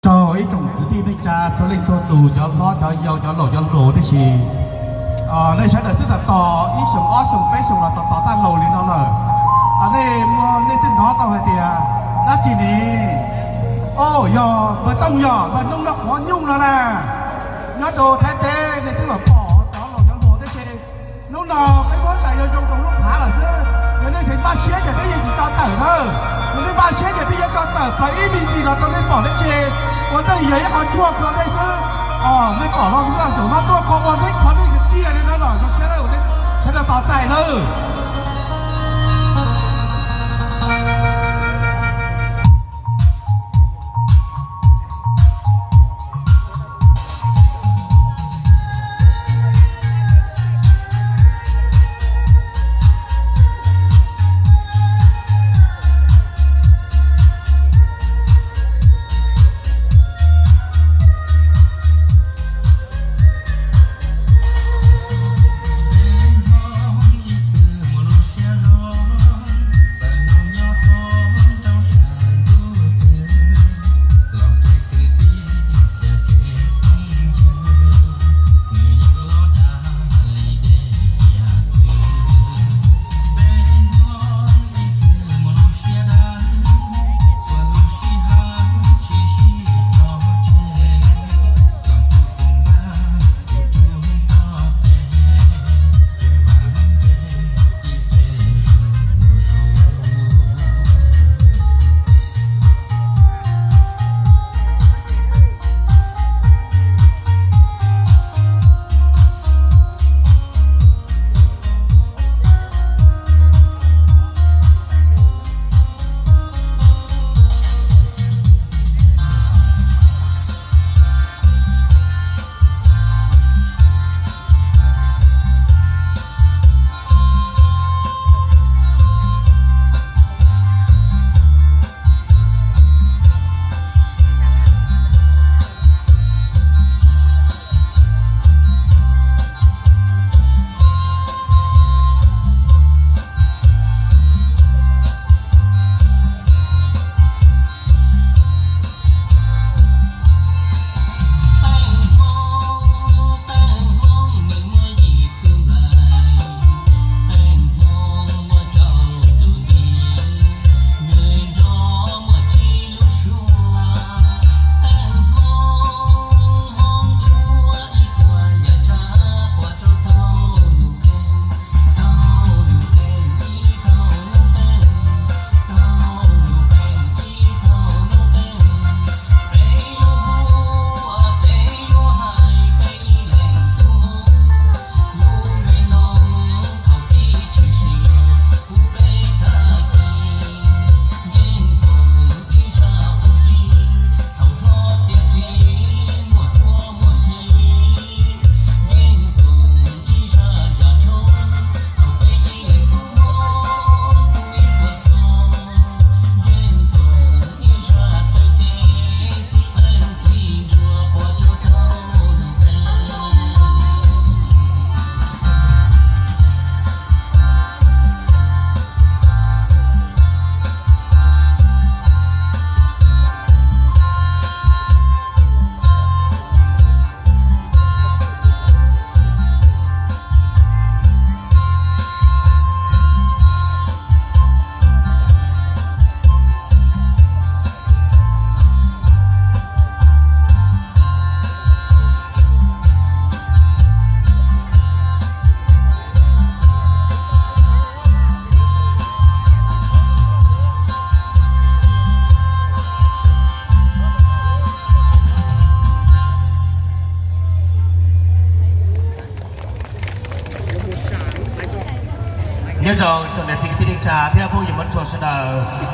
Tsaug ib tsoom kwv tij neej tsa txhua leej txhua tus, cov hlob cov yau, cov laus cov hluas tib si. Nej sawv daws twb tos tos ib xyoos ob xyoos peb xyoos los tos tos tag laus li no lawm. Nej muaj nej twb hnov tau hais tias dab tsi ne? Au, yog npawg Tooj yog npawg Nooj Noj Qhuav Nyuj no na. Nyob rau Thaib teb nej twb los pom cov laus cov hluas tib si. Hnub no peb muab txais yuav zoo rau lub phav lawm xwb. Yog nej tseem npaj siab ces peb yeej tsis tso tawm nawb. Yog nej npaj siab ces peb yuav tso tawm plaws ib me ntsis los rau nej pom tib si. Ua ntej yog ib qho tshuaj kho nej xwb. Nej pom no xwb, saum no tuaj kho ua nej kho nej tiag tiag li no los zoo siab na, sawv daws tos txais nawb. Nyob zoo tsoom niam txiv kwv tij neej tsa thiab phooj ywg hmov tshua sawv daws.